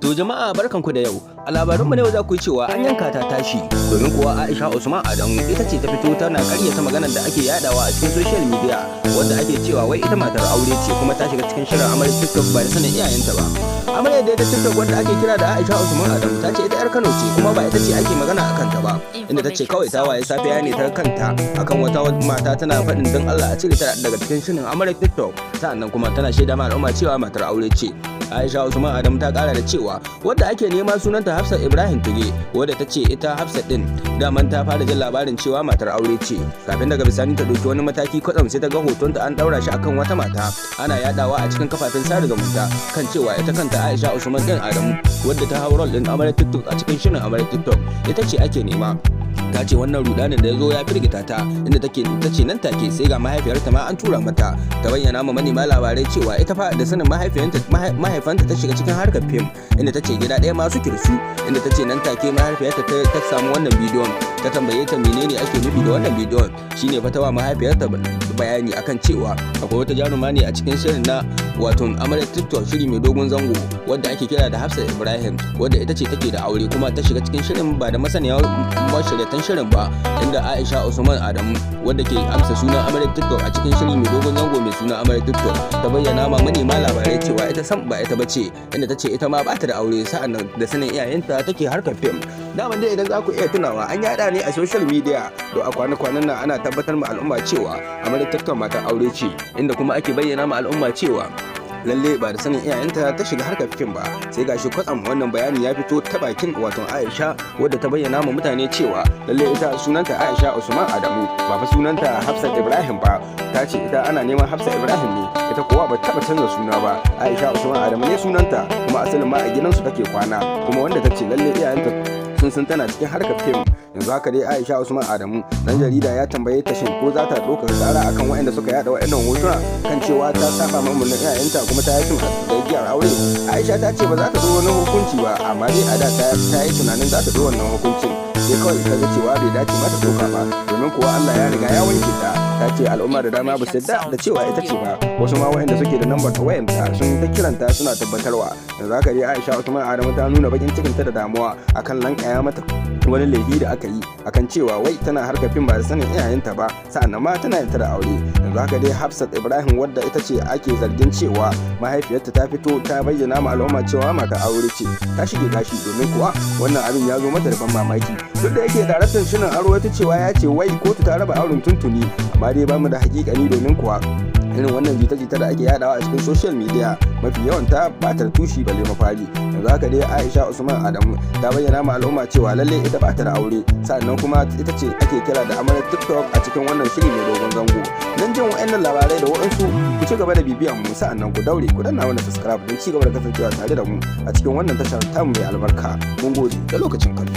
To jama'a, barkanku da yau. A labarinmu na yau za ku yi cewa an yanka ta tashi, domin kuwa Aisha Usman Adamu ita ce ta fito tana karyata maganar da ake yadawa a cikin social media, wadda ake cewa wai ita matar aure ce kuma ta shiga cikin shirin amaryar TikTok ba da sanin iyayenta ba. Amaryar da ta TikTok, wadda ake kira da Aisha Usman Adamu, ta ce ita 'yar Kano ce kuma ba ita ce ake magana a kanta ba. Inda ta ce kawai ta waye safiya ne ta kanta akan wata mata tana faɗin don Allah a cire ta daga cikin shirin amaryar TikTok. Sa'annan kuma tana shaida ma al'umma cewa matar aure ce. Aisha Usman Adamu ta kara da cewa wadda ake nema sunanta Hafsat Ibrahim Tuge, wadda ta ce ita Hafsat din daman ta fara jin labarin cewa matar aure ce kafin daga bisani ta ɗauki wani mataki. Kwatsam sai ta ga hotonta an ɗaura shi akan wata mata ana yadawa a cikin kafafen sada zumunta kan cewa ita kanta Aisha Usman din Adamu, wadda ta hau role din amaryar TikTok a cikin shirin amaryar TikTok, ita ce ake nema. Ta ce wannan rudanin da ya zo ya firgita ta, inda take ta ce nan take sai ga mahaifiyarta ma an tura mata. Ta bayyana ma manema labarai cewa ita fa da sanin mahaifanta ta shiga cikin harkar fim, inda ta ce gida ɗaya ma su kirsu, inda ta ce nan take mahaifiyarta ta samu wannan bidiyon, ta tambaye ta menene ake nufi da wannan bidiyon. Shine fa ta wa mahaifiyarta bayani akan cewa akwai wata jaruma ne a cikin shirin na wato amaryar TikTok, shiri mai dogon zango, wadda ake kira da Hafsat Ibrahim, wadda ita ce take da aure kuma ta shiga cikin shirin ba da masaniya mashiryatan shirin ba, inda Aisha Usman Adamu, wadda ke amsa sunan amaryar TikTok a cikin shiri mai dogon zango mai suna amaryar TikTok, ta bayyana ma manema labarai cewa ita sam ba ita bace, inda ta ce ita ma ba ta da aure, sa'an da sanin iyayenta take harkar fim. Daman dai idan za ku iya tunawa, an yada ne a social media to a kwana-kwanan nan ana tabbatar ma al'umma cewa amaryar TikTok matar aure ce, inda kuma ake bayyana ma al'umma cewa lalle ba da sanin iyayenta ta shiga harkar fim ba. Sai gashi kwatsam wannan bayani ya fito ta bakin wato Aisha, wadda ta bayyana ma mutane cewa lalle ita sunanta Aisha Usman Adamu, ba fa sunanta Hafsat Ibrahim ba. Ta ce ita ana neman Hafsat Ibrahim ne, ita kuwa ba taba canza suna ba. Aisha Usman Adamu ne sunanta, kuma asalin ma a gidansu take kwana, kuma wanda ta ce lalle iyayenta sun san tana cikin harkar fim. Yanzu haka dai Aisha Usman Adamu, dan jarida ya tambaye ta shin ko za ta ɗaukaka tsara akan waɗanda suka yada waɗannan hotuna kan cewa ta saba ma umarnin iyayenta kuma ta yi fim da igiyar aure. Aisha ta ce ba za ta ɗau wani hukunci ba, amma dai a da ta yi tunanin za ta ɗau wannan hukuncin, sai kawai ta ga cewa bai dace mata ɗauka ba, domin kuwa Allah ya riga ya wanke ta. Ta ce al'umma da dama ba su yarda da cewa ita ce ba, wasu ma waɗanda suke da lambar ta wayanta sun ta kiranta suna tabbatarwa. Yanzu haka dai Aisha Usman Adamu ta nuna bakin cikinta da damuwa akan lankaya mata wani laifi da aka yi akan cewa wai tana harkar fim ba da sanin iyayenta ba, sa'annan ma tana yin ta da aure. Yanzu haka dai Hafsat Ibrahim, wadda ita ce ake zargin cewa mahaifiyarta ta fito ta bayyana ma al'umma cewa mata aure ce, ta shige gashi, domin kuwa wannan abin ya zo mata da ban mamaki. Duk da yake daraktan shirin aro ta cewa ya ce wai kotu ta raba auren tuntuni, amma dai bamu da hakikani, domin kuwa irin wannan jita-jita da ake yadawa a cikin social media mafi yawan ta ba ta tushi balle mafari. Yanzu haka dai Aisha Usman Adamu ta bayyana ma al'umma cewa lalle ita ba ta da aure, sannan kuma ita ce ake kira da amaryar TikTok a cikin wannan shiri mai dogon zango. Don jin wa'annan labarai da wa'ansu, ku ci gaba da bibiyan mu, sa'annan ku daure ku danna mana subscribe don ci gaba da kasancewa tare da mu a cikin wannan tashar tamu mai albarka. Mun gode da lokacin kallo.